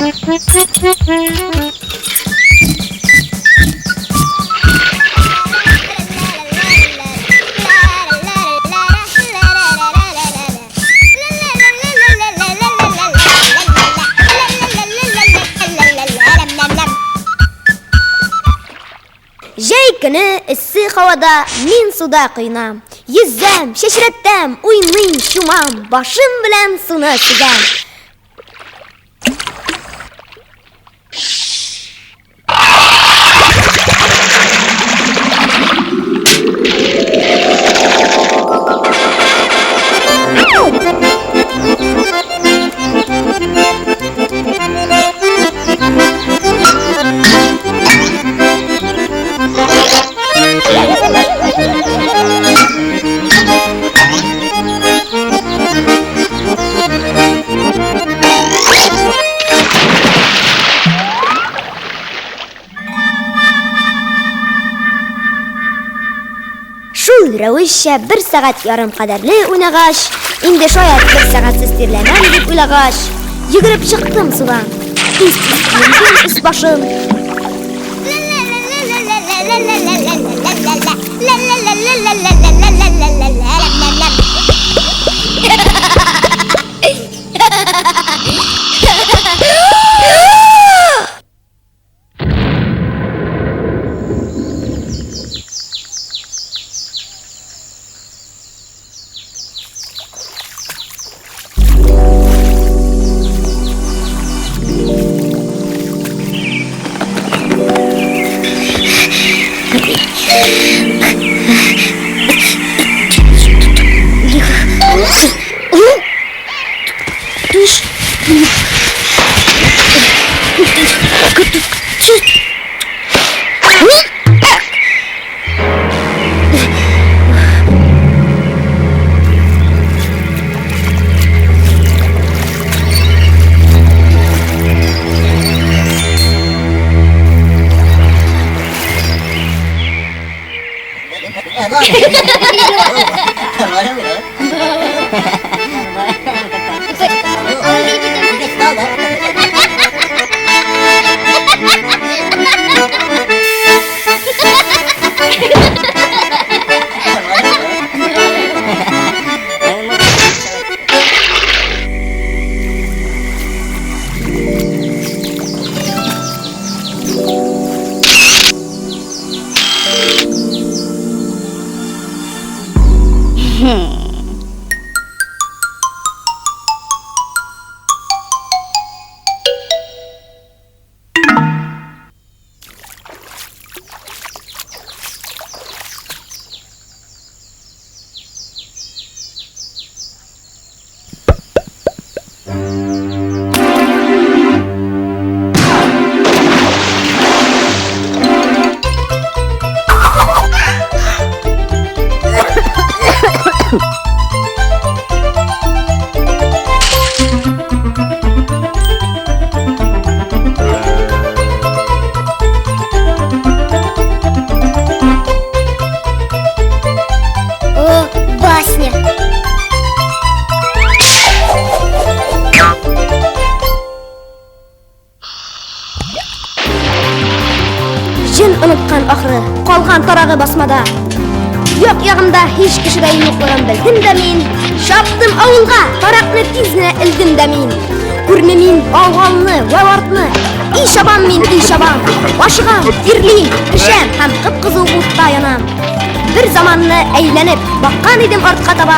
Җәй көне эссе һавада мин суда коенам. Йөзәм, чәчрәтәм, уйныйм, чумам, башым белән суны сөзәм. Шул рәвешчә бер сәгать ярым кадәрле уйнагач, инде шаять бер сәгатьсез тирләмәм дип уйлагач, йөгереп чыктым судан. Тиз-тиз киендем өс-башым. О, басня! Җен оныткан ахры, калган тарагы басмада. Як ягымда һич кеше дә юклыгын белдем дә мин. Чаптым авылга, таракны тиз генә элдем дә мин. Күрмим мин алганны вә артны. И чабам мин, и чабам. Ашыгам, тирлим, пешәм һәм кып-кызыл утта янам. Бер заманны әйләнеп баккан идем артка таба.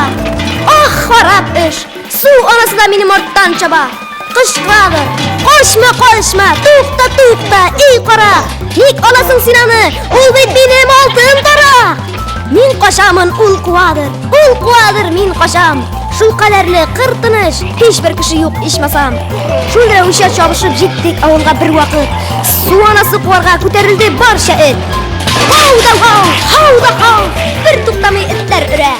Ах, харап эш! Су анасы да минем арттан чаба. Кычкырадыр. Качма, качма, тукта, тукта, эй кара! Ник аласың син аны? Ул бит минем алтын тарак! Мин качамын, ул куадыр. Ул куадыр, мин качам. Шул кадәрле кыр тыныч, һичбер кеше юк ичмасам. Шул рәвешчә чабышып җиттек авылга бер вакыт. Су анасы куарга күтәрелде барча эт. Һау да һау, һау да һау, бер туктамый этләр өрә.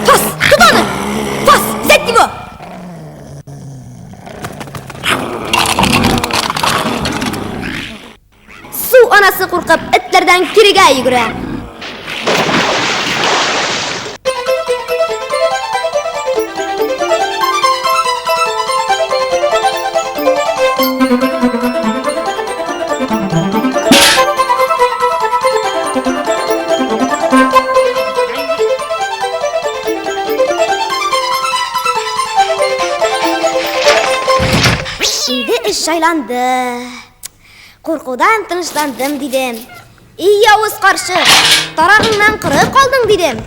Фас, тот аны! Фас, взять его! анасы куркып этләрдән кирегә йөгерә. Инде эш җайланды. Куркудан тынычландым, дидем. И явыз карчык, тарагыңнан коры калдың, дидем.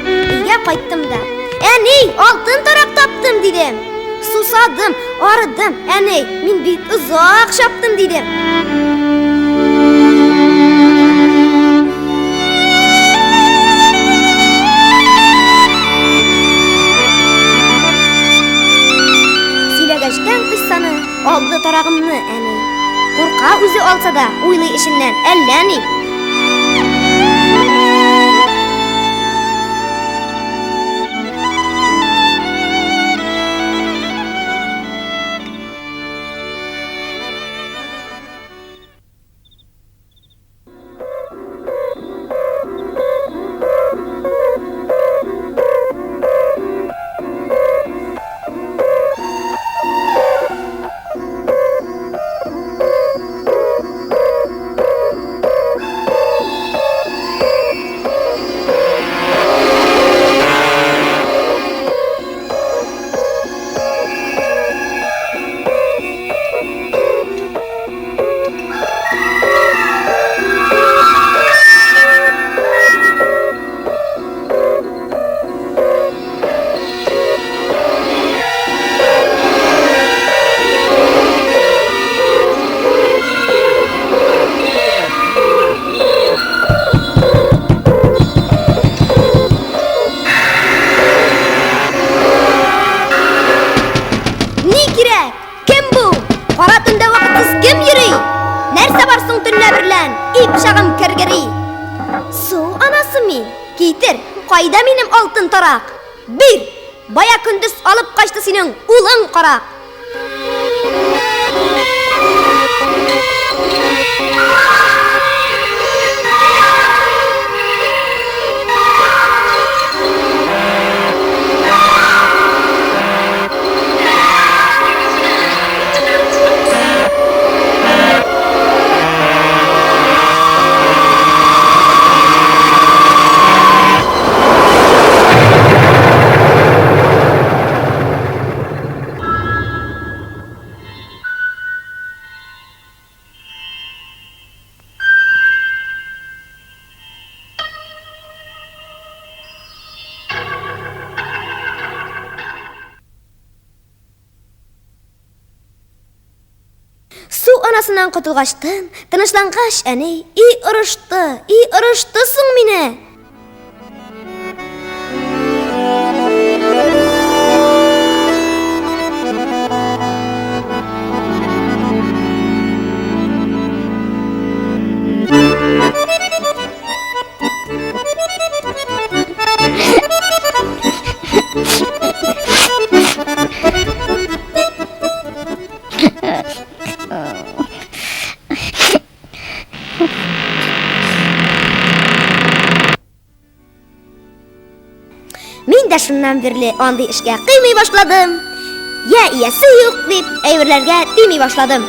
Өйгә кайттым да, әни, алтын тарак таптым, дидем. Сусадым, арыдым, әни, мин бик озак чаптым, дидем. Сөйләгәчтән кыссаны алды тарагымны, әни. Курка үзе алса да, уйлый эченнән, әллә ни. Ни кирәк? Кем бу? Кара төндә вакытсыз кем йөри? Нәрсә бар соң төнлә берлән? И пычагым кергери. Су анасы мин. Китер, кайда минем алтын тарак? Бир! Бая көндез алып качты синең улың карак. Су анасыннан котылгачтын, тынычлангач, әни, и орышты, и орышты соң мине! Мин дә шуннан бирле андый эшкә кыймый башладым. Я иясе юк дип, әйберләргә тими башладым.